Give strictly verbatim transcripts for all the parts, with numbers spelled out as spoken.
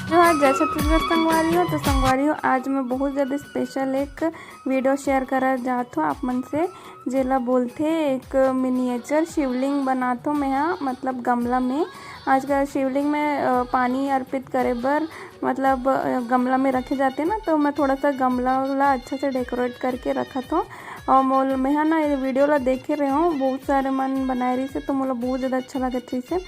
तो हाँ, जय छत्तीसगढ़ संगवारी हो। तो संगवारी हो, आज मैं बहुत ज़्यादा स्पेशल एक वीडियो शेयर करा जात हो आप मन से, जेला बोलथे एक मिनिएचर शिवलिंग बनात हो मैं हा, मतलब गमला में। आजकल शिवलिंग में अ, पानी अर्पित करे बर, मतलब अ, गमला में रखे जाते ना, तो मैं थोड़ा सा गमला ला अच्छा से डेकोरेट करके रखत हो। और मोल मैं हा ना ये वीडियो ला देखे रहे हो, बहुत सारे मन बनाए रहिसे, तो मोला बहुत ज़्यादा अच्छा लगत रहिसे।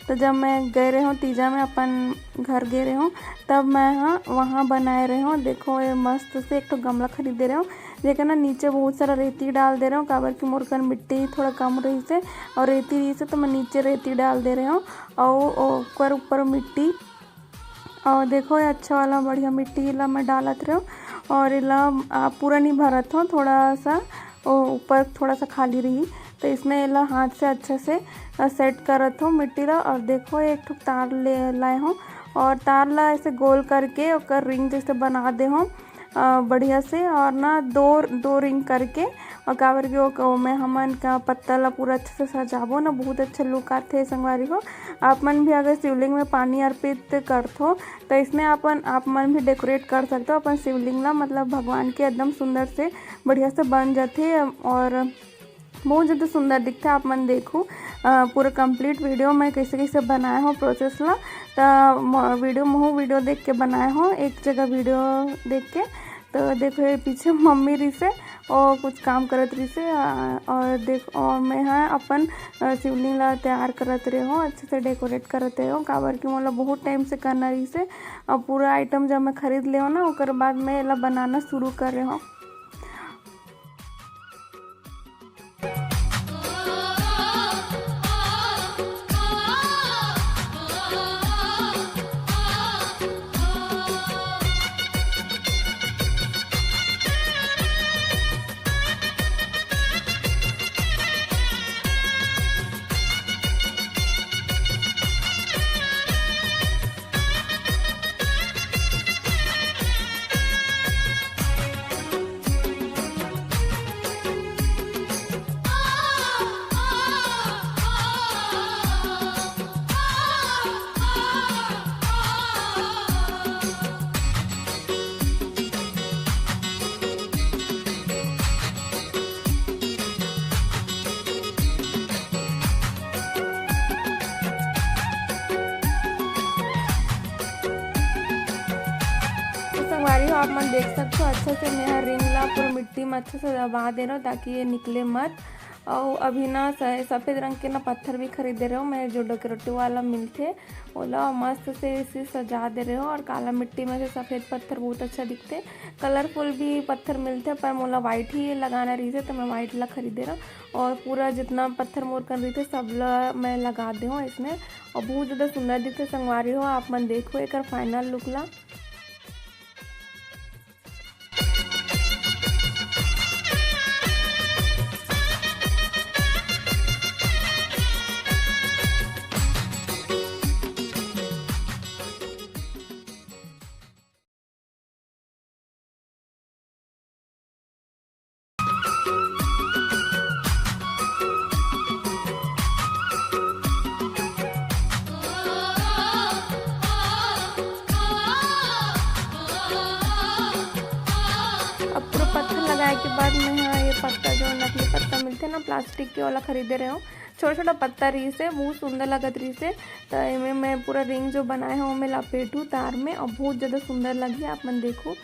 तो जब मैं गए रहे हो तीजा में अपन घर गे रहे हो, तब मैं हा वहाँ बनाए रहे हो। देखो ये मस्त से एक ठो गमला खरीदे रहे हो, जेकर ना नीचे बहुत सारा रेती डाल दे रहे हो, काबर कि मोर कर मिट्टी थोड़ा कम रहिसे और रेती रहिसे, तो मैं नीचे रेती डाल दे रहे हो और ओकर ऊपर मिट्टी। और देखो ये अच्छा वाला बढ़िया मिट्टी ला मैं डालत रहे हो और एला आ, पूरा नहीं भरत हो, थोड़ा सा ओ, ऊपर थोड़ा सा खाली रही। तो इसने एला हाथ से अच्छा से अ, सेट करत हो मिट्टी ला। और देखो एक ठो तार ले लाए हो और तार ला ऐसे गोल करके ओकर रिंग जैसे बना दे हो अ, बढ़िया से। और ना दो दो रिंग करके, और काबर के ओ- ओमे हमन का पत्ता ला पूरा अच्छे से सजाबो ना, बहुत अच्छा लुक आथे संगवारी हो। आप मन भी अगर शिवलिंग में पानी अर्पित करथो, तो इसने अपन आप मन भी डेकोरेट कर सकते हो अपन शिवलिंग ला, मतलब भगवान के एकदम सुंदर से बढ़िया से बन जाथे। और बहुत ज़्यादा सुंदर दिखथे। आप मन देखो अ, पूरा कंप्लीट वीडियो मैं कैसे कैसे बनाए हो प्रोसेस ला, त म- वीडियो महू वीडियो देख के बनाए हो, एक जगह वीडियो देख के। तो देखो ये पीछे मम्मी रिसे और कुछ काम करत रिसे, अ, और देख और मैं हा अपन अ, शिवलिंग ला तैयार करत रहे हो, अच्छे से डेकोरेट करत रहे हो, काबर कि मोला बहुत टाइम से करना रिसे। और पूरा आइटम जब मैं खरीद ले हो ना, ओकर बाद मैं एला बनाना शुरू कर रहे हो। तो संगवारी हो, आप मन देख सकते हो, अच्छा से मैं हा रिंग ला पूरा मिट्टी में अच्छा से दबा दे रहा हूँ, ताकि ये निकले मत। और अभी ना स-, सफेद रंग के ना पत्थर भी खरीदे रहे हो मैं, जो डेकोरेटिव वाला मिलथे, ओला मस्त से इसे सजा दे रहे हो। और काला मिट्टी में से सफेद पत्थर बहुत अच्छा दिखथे। कलरफुल भी पत्थर मिलथे, पर मोला व्हाइट ही लगाना रहिसे, तो मैं व्हाइट ला खरीदे रहो। और पूरा जितना पत्थर मोर कन रहिथे, सब ला मैं लगा दे हूँ इसमें। और बहुत ज़्यादा सुंदर दिखथे संगवारी हो। आप मन देखो एकर फाइनल लुक ला। अब पूरा पत्थर लगाए के बाद मैं हा ये पत्ता, जो नकली पत्ता मिलथे ना प्लास्टिक के, वाला खरीदे रहे हो। छोटा छोटा पत्ता रहिसे, बहुत सुंदर लगत रहिसे। तो एमे मैं पूरा रिंग जो बनाए हो, ओमे लपेटू तार में, और बहुत ज़्यादा सुंदर लगी। आप मन देखो,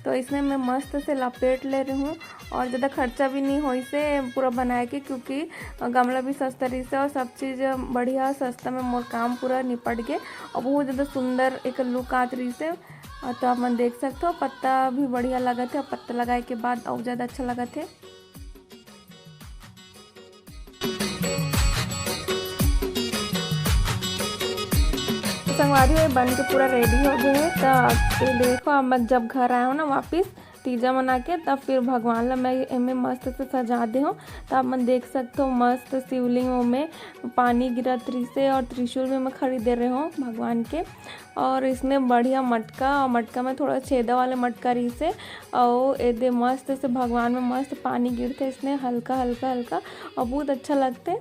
तो इसमें मैं मस्त से लपेट ले रही हूँ। और ज़्यादा खर्चा भी नहीं होइसे पूरा बनाए के, क्योंकि गमला भी सस्ता रहिसे और सब चीज़ बढ़िया सस्ता में मोर काम पूरा निपट गए। और बहुत ज़्यादा सुंदर एक लुक आत रहिसे। और तो आप मन देख सकते हो, पत्ता भी बढ़िया लगत है, पत्ता लगाए के बाद और ज़्यादा अच्छा लगत है। तो संगवारी हो, ये बन के पूरा रेडी हो गए है। तो ये देखो, अब मैं जब घर आए हो ना वापिस तीजा मना के, तब फिर भगवान ला मैं एमे मस्त से सजा दे हो। तो आप मन देख सकते हो, मस्त शिवलिंग में पानी गिरत रहिसे और त्रिशूल भी मैं खरीदे रहे हो भगवान के। और इसने बढ़िया मटका, और मटका में थोड़ा छेदा वाले मटका रहिसे, और एदे मस्त से भगवान में मस्त पानी गिरथे इसने हल्का हल्का हल्का, और बहुत अच्छा लगथे।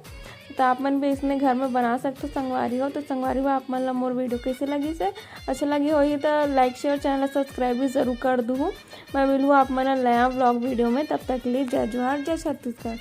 तो आप मन भी इसने घर में बना सकते हो संगवारी हो। तो संगवारी हो, आप मन ला मोर video कैसे लगिस हे? अच्छा लगी होही तो like, share, channel subscribe भी जरूर कर दूहू। मैं मिलूँ आप मन ला नया vlog video में, तब तक के लिए जय जोहार, जय छत्तीसगढ़।